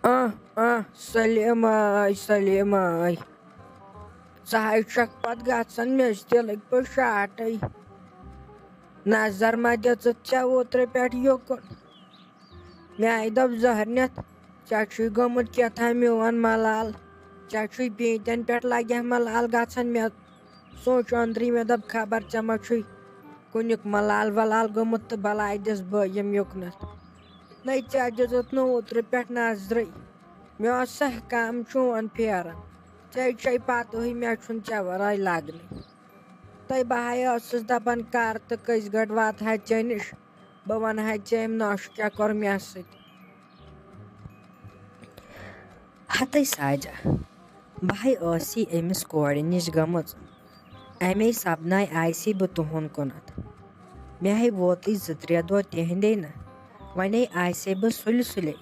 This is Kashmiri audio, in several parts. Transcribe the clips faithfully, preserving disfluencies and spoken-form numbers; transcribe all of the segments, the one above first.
آہ، آہ، سلیمہ آے، سلیمہ آے۔ ژٕ ہاے چھکھ پتہٕ گژھان، مےٚ چھِ دِلٕکۍ پٲٹھۍ شاٹٕے۔ نظر ما دِژٕتھ ژےٚ اوترٕ پٮ۪ٹھ یُکُن؟ مےٚ آیہِ دوٚپ زہرنِتھ، ژےٚ چھُے گوٚمُت کیٛاہ تام میون ملال۔ ژےٚ چھُے پیٖنتٮ۪ن پٮ۪ٹھ لگہِ ہا ملال گژھان۔ مےٚ سوٗنٛچ أنٛدری، مےٚ دوٚپ، خبر ژےٚ ما چھُے کُنیُک ملال ولال گوٚمُت تہٕ بلاے دِس بہٕ یِم یُکنَتھ۔ نَے ژےٚ دِژٕتھ نہٕ اوترٕ پٮ۪ٹھ نظرٕے۔ مےٚ اوس سہ کَم چون پھیران۔ ژےٚ چھے پَتہٕے مےٚ چھُنہٕ ژےٚ وَرٲے لَگنٕے۔ تَے بہٕ ہَے ٲسٕس دَپان، کَر تہٕ کٔژِ گٲنٛٹہِ واتہٕ ہا ژےٚ نِش، بہٕ وَنہٕ ہا ژےٚ أمۍ نۄشہِ کیٛاہ کوٚر مےٚ سۭتۍ۔ ہَتَے ساجہ، بہٕ ہَے ٲسی أمِس کورِ نِش گٔمٕژ۔ اَمے سپدناے آیسے بہٕ تُہُنٛد کُنتھ۔ مےٚ ہے ووتُے زٕ ترٛےٚ دۄہ تِہِنٛدے نہٕ۔ وۄنۍ آیسے بہٕ سُلہِ سُلے۔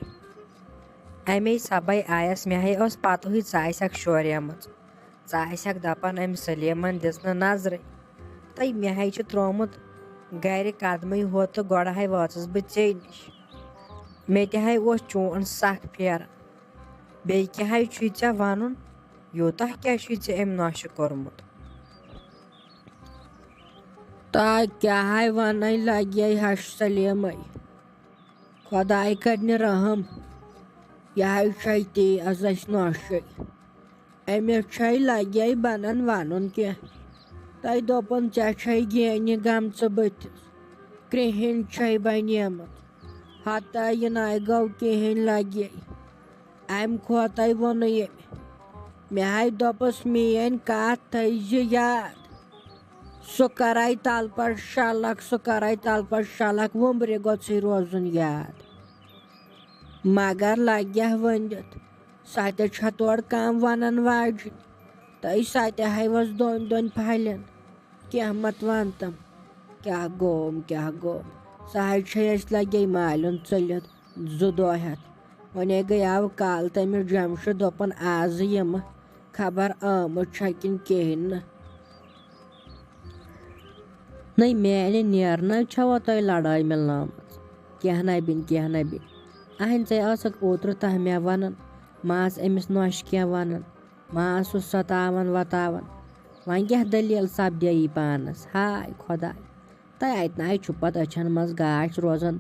اَمے سبے آیس، مےٚ ہے ٲس پتہٕے ژٕ آسکھ شوریمٕژ۔ ژٕ آسکھ دپان أمۍ سلیمن دِژ نہٕ نظرٕے۔ تہٕ مےٚ ہے چھُ ترٛوومُت گرِ قدمٕے ہوت تہٕ گۄڈٕ ہے وٲژٕس بہٕ ژے نِش۔ مےٚ تہِ ہے اوس چون سکھ پھیران۔ بیٚیہِ کیٛاہ ہے چھُے ژےٚ وَنُن؟ یوٗتاہ کیٛاہ چھُے ژےٚ أمۍ نۄشہِ کوٚرمُت؟ تا کیٛاہ ہے وَنَے لَگے ہَش سلیمَے۔ خۄداے کَرنہِ رحم۔ یہِ ہے چھَے تیز اَسہِ نۄشہِ۔ أمِس چھَے لَگے بَنَن وَنُن کینٛہہ۔ تۄہہِ دوٚپُن ژےٚ چھَے گینہِ گٔمژٕ بٕتھِس۔ کرٛہِنۍ چھَے بَنیمٕژ۔ ہتا یہِ نَے گوٚو کِہیٖنۍ لَگے۔ اَمہِ کھۄتَے ووٚنُے أمۍ۔ مےٚ ہَے دوٚپُس، میٛٲنۍ کَتھ تھٲیزِ یاد۔ سُہ کَرَے تَلہٕ پَتہٕ شَلَکھ، سُہ کَرَے تَلہٕ پَتہٕ شَلَکھ، وُمبرِ گوٚژھُے روزُن یاد۔ مگر لَگہِ ہا ؤنِتھ، سۄ تہِ چھےٚ تورٕ کَم وَنَن واجِنۍ۔ تہٕ سۄ تہِ ہَے ؤژھ دۄن دۄن پھَلٮ۪ن۔ کینٛہہ مت وَن تِم۔ کیٛاہ گوم، کیٛاہ گوم۔ سۄ حظ چھے اَسہِ لَگے مالیُن ژٔلِتھ زٕ دۄہ ہٮ۪تھ۔ وۄنۍ گٔیاو کالہٕ تٔمِس جَمشہٕ، دوٚپُن، آزٕ یِمہٕ، خبر آمٕژ چھےٚ کِنہٕ کِہیٖنۍ نہٕ۔ نَے میٛانہِ نیرنَے چھَوا تۄہہِ لڑٲے مِلنٲومٕژ؟ کینٛہہ نَے بِنۍ، کینٛہہ نَے بِنۍ۔ اَہَن ژے ٲسٕکھ اوترٕ تَہہ مےٚ وَنان، ما آس أمِس نۄشہِ کینٛہہ وَنان۔ ما آسُس ستاوان وتاوان۔ وۄنۍ کیٛاہ دٔلیٖل سپدے یی پانس؟ ہاے خۄداے۔ تہٕ اَتہِ نَے چھُ پتہٕ أچھن منٛز گاش روزان۔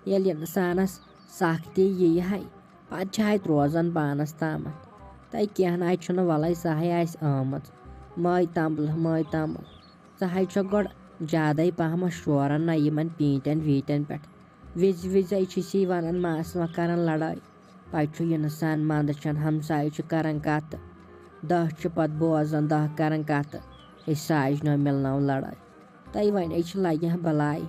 ییٚلہِ اِنسانس سختی یِیہِ ہے، پتہٕ چھِ اَتہِ روزان پانس تامتھ۔ تہٕ کینٛہہ نَے چھُنہٕ، وَلَے سۄ ہے آسہِ آمٕژ۔ مٲے تمبلہٕ، مٲے تمبل۔ ژٕ ہے چھَکھ گۄڈٕ زیادَے پہمتھ شوران نہ یِمن پیٖنتٮ۪ن ویٖنتٮ۪ن پٮ۪ٹھ۔ وِزِ وِزِ چھِ سی وَنان ماسہِ وۄنۍ کَران لڑٲے۔ پَتہٕ چھُ یہِ اِنسان منٛدٕ چھَن، ہمسایہِ چھِ کَران کَتھٕ۔ دَہ چھِ پَتہٕ بوزان، دَہ کَران کَتھٕ۔ ہے ساجنو مِلنٲو لڑٲے۔ تَے وۄنۍ ہے چھِ لَگہِ ہا بَلاے۔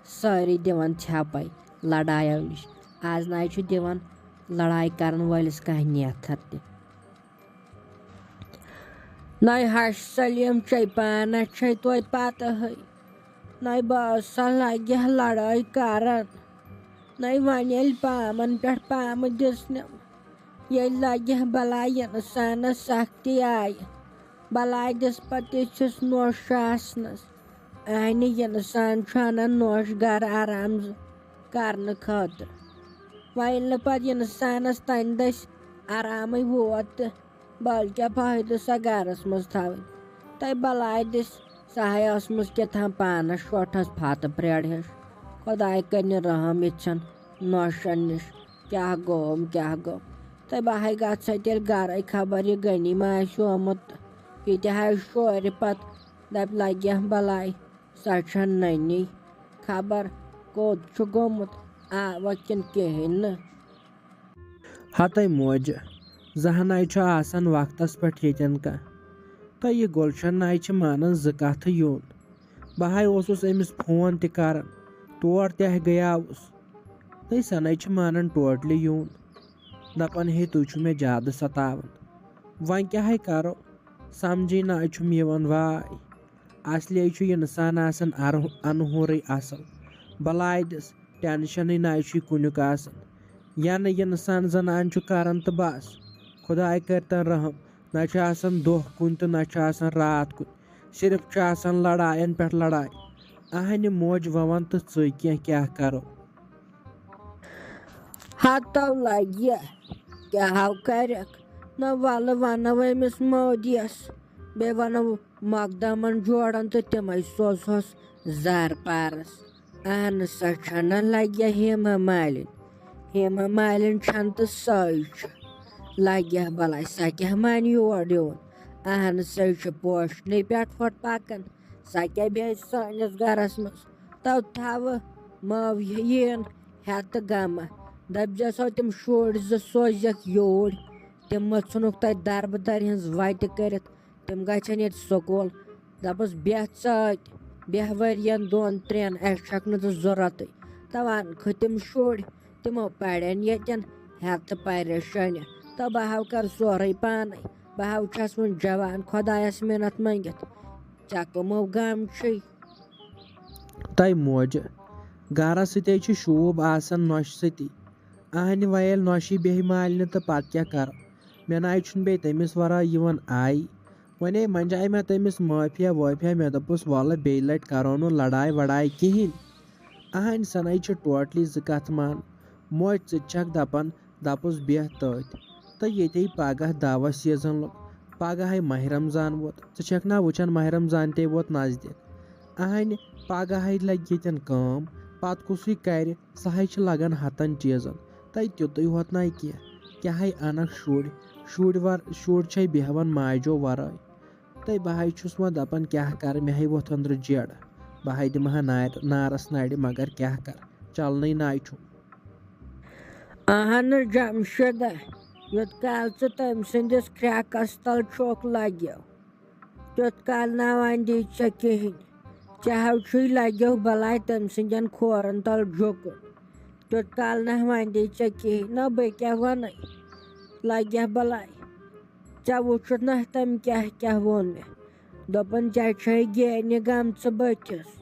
سٲری دِوان ژھٮ۪پَے لڑایو نِش۔ آز نَے چھُ دِوان لڑاے کَرَن وٲلِس کانٛہہ نیتھر تہِ۔ نَے ہَش سلیٖم چھے پانَس چھے توتہِ پَتہٕ ہٕے۔ نَے بہٕ ٲسَس لَگہِ ہا لڑٲے کَرَن۔ نَے وۄنۍ ییٚلہِ پامَن پٮ۪ٹھ پامہٕ دِژنَم، ییٚلہِ لَگہِ ہا بَلاے اِنسانَس سختی آیہِ، بَلاے دِژ پَتہٕ تِژھِس نوٚش آسنَس۔ اَہنہِ اِنسان چھُ اَنان نوٚش گَرٕ آرام ز-، کَرنہٕ خٲطرٕ۔ وۄنۍ ییٚلہِ نہٕ پَتہٕ اِنسانَس تَمہِ دٔسۍ آرامٕے ووت تہٕ بلکہِ فٲیدٕ سۄ گرس منٛز تھاوٕنۍ۔ تہٕ بلاے دِس سۄ ہے ٲسمٕژ کیٛاہ تام پانس شوٹھس پھاتہٕ پھرٛیڑ ہِش۔ خۄداے کٔرِنۍ رحم یِژھن نوشن نِش۔ کیٛاہ گوم، کیٛاہ گوم۔ تہٕ بہٕ ہے گژھٕ تیٚلہِ گرے، خبر یہِ غنی ما آسہِ آمُت۔ یہِ تہِ ہے شورِ پتہٕ دپہِ لگہِ ہا بلاے، سۄ چھےٚ نٔنی۔ خبر کوٚت چھُ گوٚمُت، آوا کِنہٕ کِہیٖنۍ نہٕ۔ ہتے موجہِ، زانٛہہ نَے چھُ آسان وقتس پٮ۪ٹھ ییٚتٮ۪ن کانٛہہ۔ تہٕ یہِ گُلشن نَے چھِ مانان زٕ کتھٕ یُن۔ بہٕ ہاے اوسُس أمِس فون تہِ کران، تور تہِ ہاے گٔیاوُس۔ تہٕ سۄ نَے چھِ مانان ٹوٹلی یُن۔ دپان، ہے، تُہۍ چھِو مےٚ زیادٕ ستاوان۔ وۄنۍ کیٛاہ ہاے کرو؟ سمجھے نَے چھُم یِوان، واے۔ اصلی چھُ یہِ اِنسان آسان ار-، انہورٕے اصل۔ بلاے دِس ٹینشنٕے نَے چھُے کُنیُک آسان۔ ینہٕ یہِ اِنسان زنان چھُ کران تہٕ بس۔ خداے کٔرتن رحم۔ نہ چھُ آسان دۄہ کُنہِ تہٕ نہ چھُ آسان راتھ کُنہِ۔ صرف چھُ آسان لڑاین پٮ۪ٹھ لڑاے۔ اہنہِ موج ووان تہٕ ژٕے کینٛہہ کیٛاہ کرو۔ ہتو لگہِ کیٛاہ ہو کَرٮ۪کھ؟ نہ وَلہٕ وَنو أمِس مودیَس، بیٚیہِ وَنو مۄقدمَن جوڑَن تہٕ تِمَے سوزہوس زَر پارَس۔ اَہَن سا چھَنہ لَگہِ ہیما مالِنۍ، ہیما مالِنۍ چھَنہٕ تہٕ سۄے چھِ۔ لَگہِ بَلاے، سۄ کیٛاہ مانہِ یور یُن؟ اَہَن سۄے چھِ پوشنٕے پٮ۪ٹھ پھۄٹ پَکان، سۄ کیٛاہ بیٚہہِ سٲنِس گَرَس منٛز؟ تو تھاوٕ مٲو یِیِن ہٮ۪تھ غمہٕ۔ دٔپزٮ۪سو تِم شُرۍ زٕ سوزٮ۪کھ یوٗرۍ، تِم مہ ژھٕنُکھ تَتہِ دَربہٕ دَرِ ہٕنٛز وَتہِ کٔرِتھ، تِم گژھن ییٚتہِ سکوٗل۔ دَپُس، بیٚہہ ژٕ اَتہِ، بیٚہہ ؤرِیَن دۄن ترٛٮ۪ن، اَسہِ چھَکھ نہٕ ژٕ ضوٚرَتھٕے۔ تہٕ وَنکھٕ تِم شُرۍ، تِمو پَرن ییٚتٮ۪ن ہٮ۪تھ پریشٲنی۔ تہٕ بہٕ ہاو کَرٕ سورُے پانَے، بہٕ ہاو چھَس وۄنۍ جوان، خۄدایَس مِنَت مٔنٛگِتھ، ژےٚ کٕمو غم چھُے؟ تۄہہِ موجہِ، گرس سۭتۍ چھِ شوٗب آسان نۄشہِ سۭتی۔ اہنہِ ویل نۄشہِ بیٚہہِ مالنہِ تہٕ پتہٕ کیٛاہ کرٕ؟ مےٚ ناے چھُنہٕ بیٚیہِ تٔمِس ورٲے یِوان آیی۔ وۄنۍ منجایہِ مےٚ تٔمِس معافیا وٲفیا، مےٚ دوٚپُس، "وَلہٕ بیٚیہِ لٹہِ کرو نہٕ لڑاے وڑاے کِہیٖنۍ۔" اہنہِ سنے چھِ ٹوٹلی زٕ کتھٕ مان۔ موج، ژٕ تہِ چھکھ دپان، دَپُس، "بیٚہہ تٔتھۍ تہٕ ییٚتے پگاہ دعوت سیٖزن لوٚگ۔ پگاہ ہے ماہِ رمضان ووت، ژٕ چھَکھ نا وٕچھان ماہِ رمضان تے ووت نزدیٖک؟ اہنہِ پگاہ ہے لگہِ ییٚتٮ۪ن کٲم، پتہٕ کُسٕے کرِ؟ سُہ ہے چھِ لگان ہتن چیٖزن، تَے تیُتُے ہوت نَے کینٛہہ۔ کیٛاہ ہے اَنکھ شُرۍ، شُرۍ ور-، شُرۍ چھے بیٚہوان ماجو ورٲے۔ تَے بہٕ ہے چھُس وۄنۍ دَپان کیٛاہ کرٕ، مےٚ ہے ووٚتھ أنٛدرٕ جیڑٕ، بہٕ ہے دِمہٕ ہا نارِ-، نارس نرِ، مگر کیٛاہ کرٕ، چلنٕے نَے چھُم۔" اہن جمشیدہ، یوٚت کال ژٕ تٔمۍ سٕنٛدِس کھرٛٮ۪کس تل چھُکھ لگیو، تیوٚت کال نہ وندی ژےٚ کِہیٖنۍ۔ ژےٚ ہاو چھُے لگیو بلاے تٔمۍ سٕنٛدٮ۪ن کھورن تل جُکُن۔ تیوٚت کال نہ وندی ژےٚ کِہیٖنۍ۔ نہ بہٕ کیٛاہ ونے؟ لگیہ بلاے۔ ژےٚ وُچھُتھ نہ تٔمۍ کیٛاہ کیٛاہ ووٚن مےٚ؟ دوٚپُن، "ژےٚ چھے گینہِ گٔمژٕ بٔتھِس،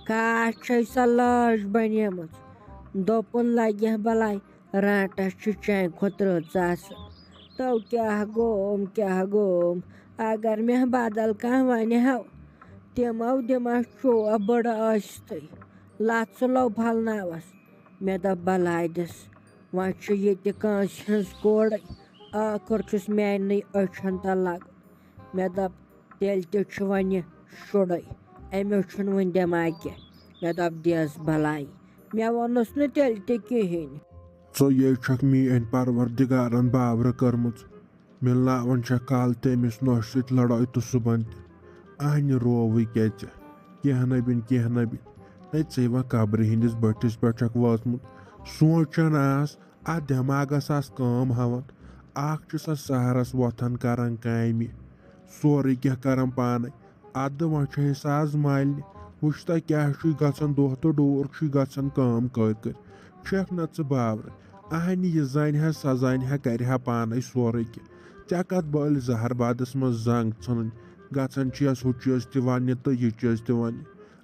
کاش چھے سۄ لٲش بنیمٕژ۔" دوٚپُن، لگیہ بلاے، رانٛٹس چھِ چانہِ کھۄتہٕ رٕژ آسان۔ تو کیٛاہ گوم، کیٛاہ گوم؟ اگر مےٚ بدل کانٛہہ ونہِ ہاو، تِمو دِمس چوب بٔڑ ٲسۍتھٕے، لژھ لو پھلناوس۔ مےٚ دوٚپ، بلاے دِس، وۄنۍ چھُ یہِ تہِ کٲنٛسہِ ہٕنٛز کورٕے، ٲخٕر چھُس میٛانہِ أچھن تل لگُن۔ مےٚ دوٚپ، تیٚلہِ تہِ چھُ وۄنۍ یہِ شُرے، أمِس چھُنہٕ وُنہِ دٮ۪ماغ کینٛہہ۔ مےٚ دوٚپ، دِس بلاے، مےٚ ووٚنُس نہٕ تیٚلہِ تہِ کِہیٖنۍ۔ ژٕ یے چھکھ میٲنۍ پروردگارن باورٕ کٔرمٕژ، مِلناوان چھکھ کالہٕ تہِ أمِس نۄشہِ سۭتۍ لڑٲے تہٕ صُبحن تہِ۔ اہنہِ رووٕے کیٛاہ ژےٚ؟ کینٛہہ نہ بِن، کینٛہہ نہ بِن۔ ہے، ژٕے وۄنۍ قبرِ ہٕنٛدِس بٔٹھِس پٮ۪ٹھ چھکھ وٲژمٕژ۔ سونٛچان آس، اتھ دٮ۪ماغس آس کٲم ہاوان۔ اکھ چھُ سا سحرس وۄتھان کران کامہِ، سورُے کینٛہہ کران پانے۔ ادٕ وۄنۍ چھے ساز مالنہِ، وٕچھ تا کیٛاہ چھُے گژھان، دۄہ تہٕ ڈوٗر چھُے گژھان کٲم کٔرۍ کٔرۍ۔ چھکھ نہ ژٕ باورٕ؟ اہنہِ یہِ زانہِ ہا، سۄ زانہِ ہا، کرِ ہا پانے سورُے کینٛہہ۔ ژےٚ کتھ بٲلۍ زہر بادس منٛز زنگ ژھٕنٕنۍ؟ گژھان چھیس ہُہ چیٖز تہِ وننہِ تہٕ یہِ چیٖز تہِ وننہِ۔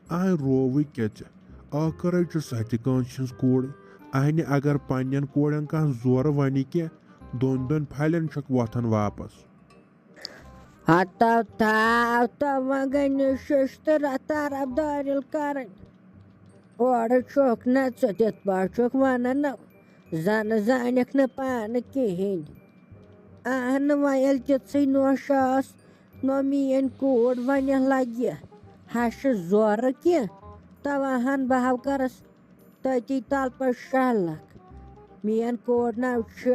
اہنہِ رووٕے کیٛاہ ژےٚ؟ ٲخٕرے چھِ سۄ تہِ کٲنٛسہِ ہٕنٛز کوٗرٕے۔ اہنہِ اگر پننٮ۪ن کورٮ۪ن کانٛہہ زورٕ ونہِ کینٛہہ، دۄن دۄن پھلٮ۪ن چھکھ وۄتھان واپس۔ ہتو تھاو تو وۄنۍ گٔے نہٕ ششتٕر طرفدٲری کرٕنۍ۔ اورٕ چھُکھ نہ ژٕ تِتھ پٲٹھۍ چھُکھ ونان نہ، زنہٕ زانکھ نہٕ پانہٕ کِہیٖنۍ۔ اہن وۄنۍ ییٚلہِ تِژھٕے نوٚش ٲس، نو میٲنۍ کوٗر وۄنۍ لگہِ ہشہِ زورٕ کینٛہہ، تواہن بہٕ ہاو کرس تٔتی تل پتہٕ شہلکھ۔ میٲنۍ کوٗر نہ چھِ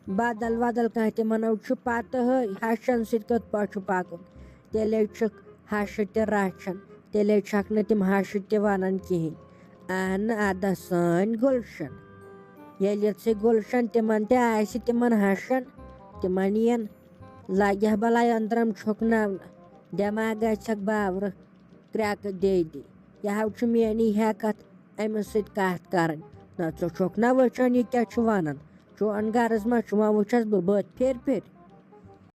بدل ودل کانٛہہ، تِمن نہ چھُ پتہٕ ہٕے ہشن سۭتۍ کِتھ پٲٹھۍ چھُ پکُن۔ تیٚلے چھِکھ ہشہِ تہِ رچھان، تیٚلے چھکھ نہٕ تِم ہشہِ تہِ ونان کِہیٖنۍ۔ اہن ادا سٲنۍ گُلشن، ییٚلہِ ژٕ گُلشن تِمن تہِ آسہِ تِمن ہشن، تِمن یِن لگہِ ہا بلاے أنٛدرم چھُکناونہٕ، دٮ۪ماغ گژھٮ۪کھ باورٕ کرٛٮ۪کہٕ دے دے۔ یہِ ہاو چھُ میٛٲنی ہٮ۪کتھ أمِس سۭتۍ کتھ کرٕنۍ۔ نہ ژٕ چھُکھ نہ وٕچھان یہِ کیٛاہ چھُ ونان؟ چون غرض ما چھُ وۄنۍ وٕچھس بہٕ بٔتھۍ پھِرِ پھِرِ؟